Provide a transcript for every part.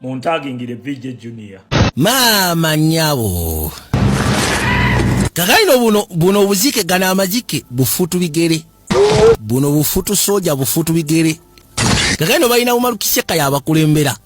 Muntagingire VJ Junior. Maama nyabo. Kakaino buno buno obuzike gana amazike bufutu bigere. Buno bufutu soja bufutu bigere. Kakaino balina Umaru Kiseka yabakulembera.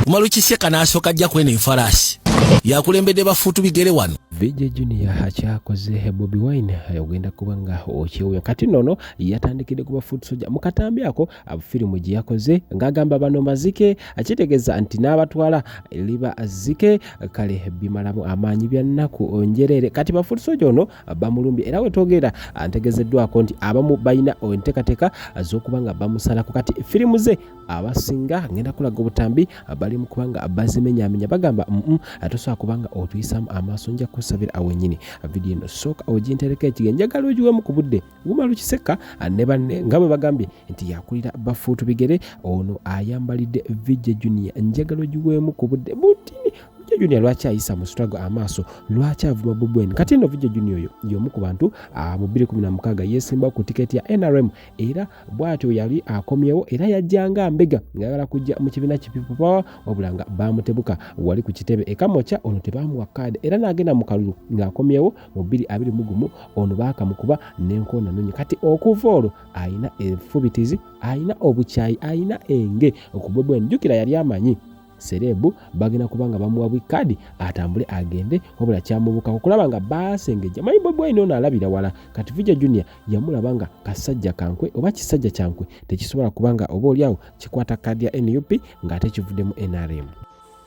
Umaru Kiseka n'asooka ajja kweno enfalaasi. Yakulembedde bafutu bigere wano. VJ Junior akyakoze Bobi Wine ogenda kuba nga okyewunya kati nono yatandikidde ku bafutu soja mu katambi ako firimu gye yakoze ng'agamba bano mazike akitegeeza nti n'abatwala liba zike kale bimalamu amaanyi bya nnaku njereere kati bafutu soja ono bamulumbye era wetwogera ntegezeddwako nti abamu balina enteekateeka z'okuba nga bamusalako kati firimu ze abasinga ngenda kulaga obutambi bali mu kuba nga bazimenyamenya bagamba mm tosobola kuba nga otuyisamu amaaso nja kusabira awenyini vidiyo eno sooka ogintereko ekige njagala ogiwemu ku budde Umaru Kisekka ne banne nga bwe bagambye nti yakulira bafuutu bigere ono ayambalidde VJ Junior njagala ogiweemu ku budde butini VJ Junior lwaki ayisa mu struggle amaaso lwaki avuma Bobi Wine kati nno VJ Junior oyo y'omu ku bantu mu 2016 yeesimbawo ku tiketi ya NRM era bw'atyo yali akomyewo era yajjanga mbega ng'ayagala kujja mu kibiina ki People Power wabula nga baamutebuka wali ku kitebe e Kamwokya ono tebaamuwa kaadi era n'agenda mu kalulu ng'akomyewo mu 2021 ono baakamukuba n'enkoona nunyi kati okuva olwo alina enfubitizi alina obukyayi alina enge ku Bobi Wine jjukira yali amanyi serebu bagenda kuba nga bamuwa bwikaadi atambule agende wabula kyamubukako kulaba nga baasengejja manyi Bobi Wine ono alabira wala kati Vija Junior yamulaba nga kasajja kankwe oba kisajja kyankwe tekisobola kuba nga oba oliawo kikwata kaadi ya NUP ng'ate kivuddemu NRM.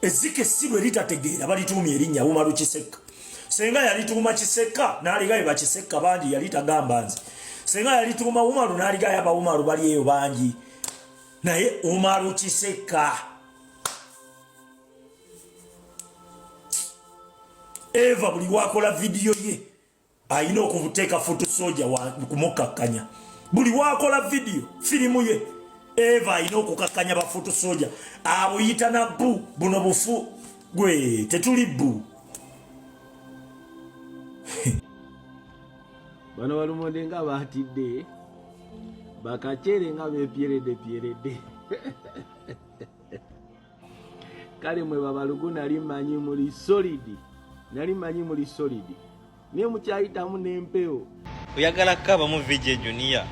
Ezzike essiru eritategeera balituumye erinnya Umaru Kisekka. Senga yalituuma Kisekka n'aligayo bakisekka bangi yali tagamba nze. Senga yalituuma Umaru n'aligayo aba Umaru bali eyo bangi. Naye Umaru Kisekka. Eva buli wakola vidiyo ye alina okuteeka foot soja kumukkakkanya buli wakola vidiyo firimu ye eva alina okukakkanya ba foot soja abuyita na bu buno bufu gwe tetuli bu bano balumonde nga batidde bakacere nga bepyeredde pyeredde kale mwe babalugu nali manyi muli solid nali manyi muli solid naye mukyayitamu n'empewo oyagala kukaabamu VJ Junior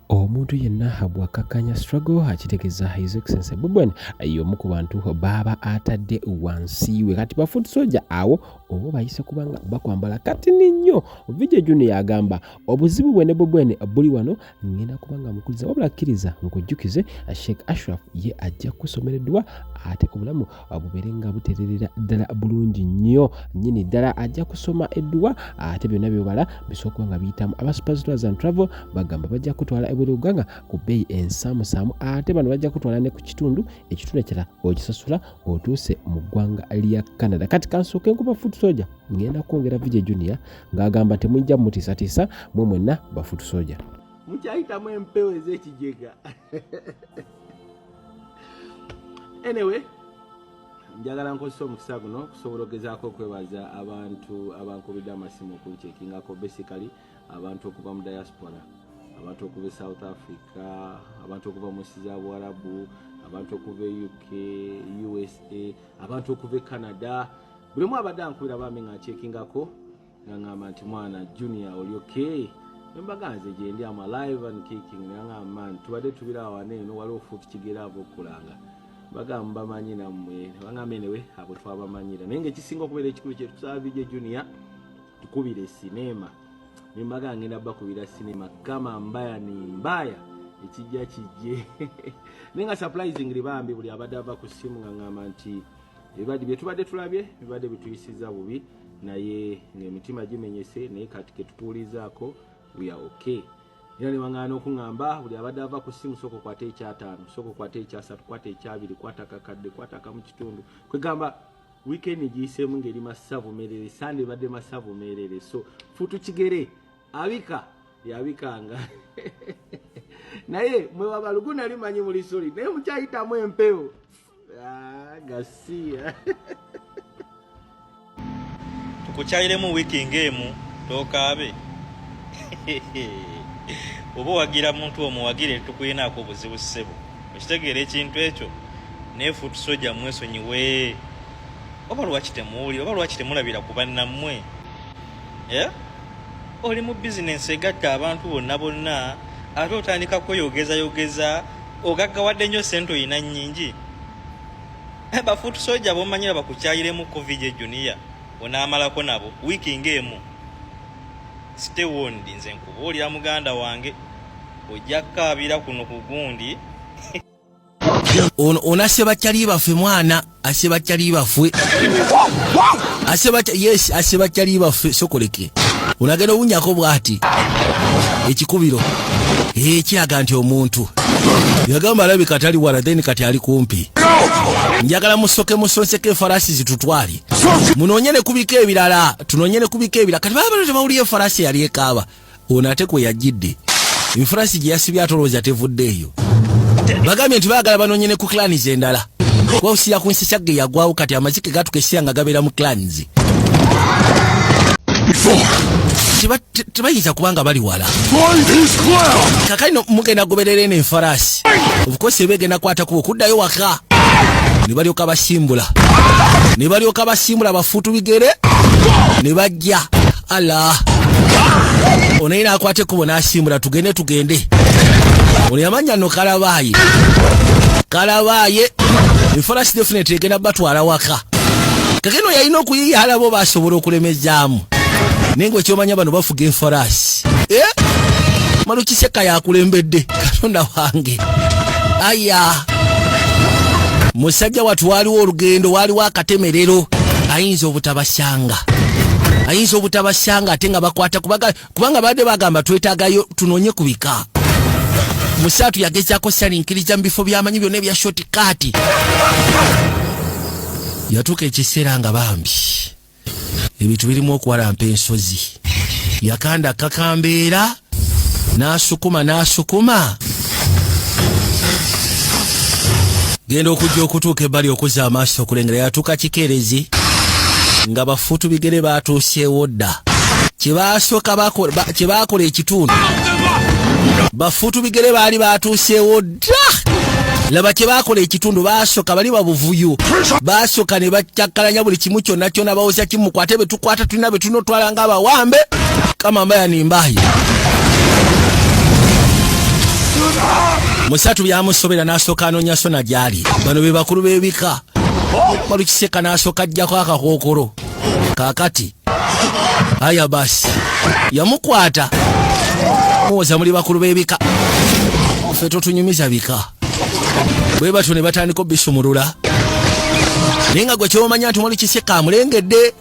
omuntu yenna bw'akkakkanya struggle akitegeeza His Excellency Bobi Wine y'omu ku bantu baaba atadde wansi we kati ba foot soldier awo oba bayise kubanga bakwambala katini nnyo VJ Junior agamba obuzibu bwe ne Bobi Wine buli wano ngenda kuba nga mukuliza wabula kkiriza nkujjukize Sheikh Ashraf ye ajja kusomera edduwa ate obulamu bubeere nga butererera ddala bulungi nnyo nnyini ddala ajja kusoma edduwa ate byonna byobala bisobola kuba nga biyitamu aba Super Tours and Travel bagamba bajja kutwala ebweru w'eggwanga ku bbeeyi ensaamusaamu ate bano bajja kutwala ne ku kitundu ekitundu ekirala okisasula otuuse mu ggwanga lya Canada kati kansooke nkuba foot soldier ngenda kwongera VJ Junior ng'agamba temujja mutiisatiisa mwe mwenna bafutu soja mukyayitamu empewo ez'ekijega anyway njagala nkozesa omukisa guno okusobola okugezaako okwebaza abantu abankubidde amasimu okunkyekingako basically abantu okuva mu diaspora abantu okuva e south africa abantu okuva mu nsi za buwarabu abantu okuva e uk usa abantu okuva e canada buli omu abadde ankubira bambi nga nkyekingako nga ngamba nti mwana junior oli okay nembaga nze gyendi am alive and kicking naye ngamba man tubadde tubira awana eno waliwo fuutu kigera ava okukulanga bagamba bamanyi nammwe nebangamba enewe abo twabamanyira naye nga ekisinga okubeera ekikulu kyetusaba vj junior tukubire sinema nembaga ngenda bakubira sinema kama mbaya ni mbaya ekijja kijje naye nga surprisingly bambi buli abadde ava ku ssimu nga ngamba nti ebibadde byetubadde tulabye bibadde bituyisiza bubi naye ng'emitima gimenyese naye kati ketukuwulizaako we are okay era ne baŋŋaana okuŋŋamba buli abadde ava ku ssimu sooka okwate ekyataano sooka okwate ekyasatu kwata ekyabiri kwata kakadde kwata akamu kitundu kwegamba wiikendi giyiseemu ng'eri masavu meerere sande ebadde masavu meerere so futu kigere abika yabikanga naye mwe babalugu nali manyi muli soli naye mukyayitamu empewo Ah, gasiya tukukyayiremu wiiki ng'emu tokaabe oba owagira muntu omuwagire tukuyinaako obuzibu ssebo okitegeera ekintu ekyo Naye foot soldier mwesonyiwe. Oba lwaki temuwulira, oba lwaki temulabira ku bannammwe? Eh? Oli mu bizinensi egatta abantu bonna bonna, ate otandika kweyogezayogeza, ogaggawadde nnyo ssente olina nnyingi. Eh, ba foot soldier bomanyira bakukyayiremu ko VJ Junior onaamalako nabo wiiki ng'emu. Stay warned, nze nkubuulira muganda wange, ojja kukaabira kuno ku gundi. Ono onase bakyali baffe mwana ase bakyali baffe ase bacha yes ase bakyali baffe sokoleke onagenda owunyako bwati ekikubiro ekiraga nti omuntu yagamba alabika tali wala then kati ali kumpi. Njagala musoke musonseko efarasi zitutwale munoonye ne kubika ebirala, tunoonye ne kubika ebirala. Kati baba bano tebawulira efarasi yali ekaaba. Ono ate kwe yajjidde enfarasi gye yasibye atolooza tevudde eyo. Bagambye nti baagala banoonye ne ku clans endala kuba osira ku nsisagge yagwawo. Kati amazike gatuka essira nga gabeera mu clans, tebayinza kuba nga bali wala. Kakali no mugenda goberera eno enfarasi, of course eba egenda kwata kubo kuddayo waka. Ne balyoka basimbula, ne balyoka basimbula bafuutu bigere ne bajja. Ala ono yina akwata ekkubo n'asimbula, tugende tugende. Ono yamanya no kalabaaye kalabaaye, enfarasi definitely egenda batwala waka. Kakeno yalina okuyiya alabo basobola okulemezaamu, naye nga ekyomanya bano bafuga enfarasi. Eh? Malukiseka yakulembedde. Katonda wange, aya musajja watu, waaliwo olugendo, waaliwo akatemerero, ayinza obutabasanga, ayinza obutabasanga ate nga bakwata kubanga badde bagamba twetaagayo tunoonye ku bika. Musaatu yagezaako salinkiriza mu bifo by'amanyi byonna ebya shortcut. Yatuuka ekiseera nga bambi ebintu birimu okuwalampa ensozi, yakanda kakambeera n'asukuma n'asukuma genda okujja okutuuka ebbali okuzza amaaso okulengera. Yatuuka kikeerezi nga bafuutu bigere baatuuseewo dda. Kyebasooka kyebakola ekitundu, bafuutu bigere baali batuuseewo dda. Laba kyebakola ekitundu, basooka bali babuvuyo, basooka ne bakyakkalanya buli kimu kyonna kyonna. Bawoza kimukwate be tukwata tulina be tulina otwala ng'abawambe kama mbaya ni mbayi. Musatu byamusobera n'asooka anoonya sona gy'ali. Bano be bakulu b'ebika. Malukiseka n'asooka ajjako akakookolo. Kaakati aya basi yamukwata, muwoza muli bakulu b'ebika, ffe totunyumiza bika. Bwe batyo ne batandika obisumulula, naye nga gwe kyomanya nti Malukiseka amulengedde,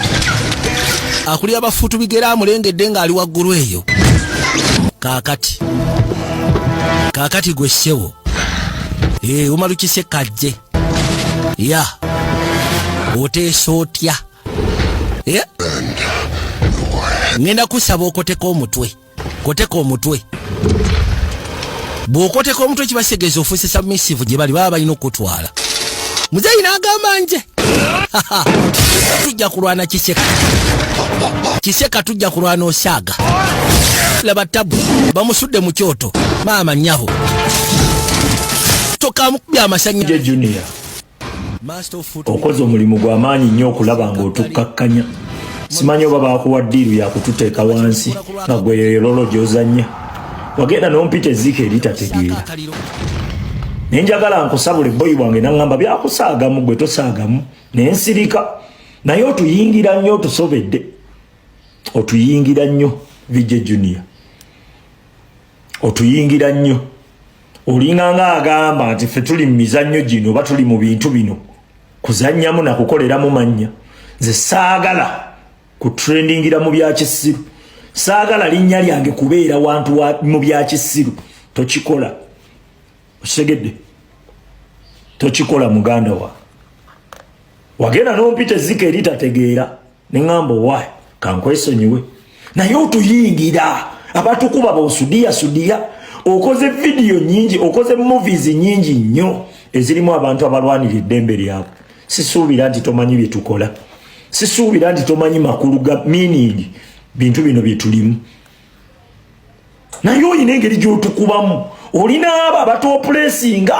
akulira bafuutu bigere amulengedde ng'ali waggulu eyo. Kaakati kaakati gwe ssebo Umalukiseka ajje ya oteesa otya? Ngenda kusaba okoteka omutwe, koteka omutwe. Bw'okoteka omutwe kibasegeeza ofuuse submissive gye bali, baba balina okukutwala. Muzeeyi n'agamba nje tujja kulwana Kiseka, Kiseka tujja kulwana osaaga. Laba tabu bamusudde mu kyoto, maama nnyabo tokamukubya amasanya. Je Junior, okoze omulimu gwa maanyi nnyo okulaba ng'otukkakkanya. Simanyi oba baakuwa ddiiru yakututeeka wansi nga gwe yerolo gy'ozannya. Wagenda n'ompita ezziika eritategeera, naye njagala nkusabula ebboyi bwange naŋŋamba byakusaagamu gwe tosaagamu, naye nsirika. Naye otuyingira nnyo, otusobedde, otuyingira nnyo VJ Junior, otuyingira nnyo. Olinga nga agamba nti ffe tuli mu mizannyo gino oba tuli mu bintu bino kuzannyamu na kukoleramu mannya. Nze saagala kutrendingira mu bya kisiru, saagala linnya lyange kubeera wantu mu bya kisiru. Tokikola, okitegedde? Tokikola muganda wa. Wagenda n'ompita ezzika eritategeera ne ŋŋamba owaayi kankwesonyiwe, naye otuyingira abatukuba bosudiya sudiya. Okoze vidiyo nyingi, okoze movies nyingi nnyo ezirimu abantu abalwanira eddembe lyabwe. Sisuubira nti tomanyi bye tukola, sisuubira nti tomanyi makulu ga meaning bintu bino bye tulimu, naye olina engeri gy'otukubamu, olina abo abatopulesinga.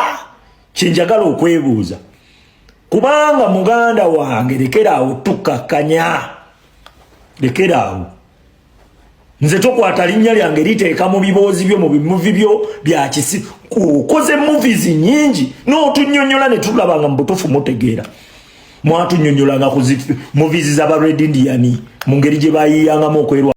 Kyenjagala okwebuuza. Kubanga muganda wange, lekeraawo tukkakkanya, lekeraawo. Nze tokwata linnya lyange liteeka mu biboozi byo, mu bimuvi byo bya kisi. Okoze movies nyingi n'otunnyonnyola ne tulaba nga mu butuufu mutegeera. Mwatunyonyolanga ku movies z'aba Red Indian mu ngeri gye bayiyangamu okwerwa.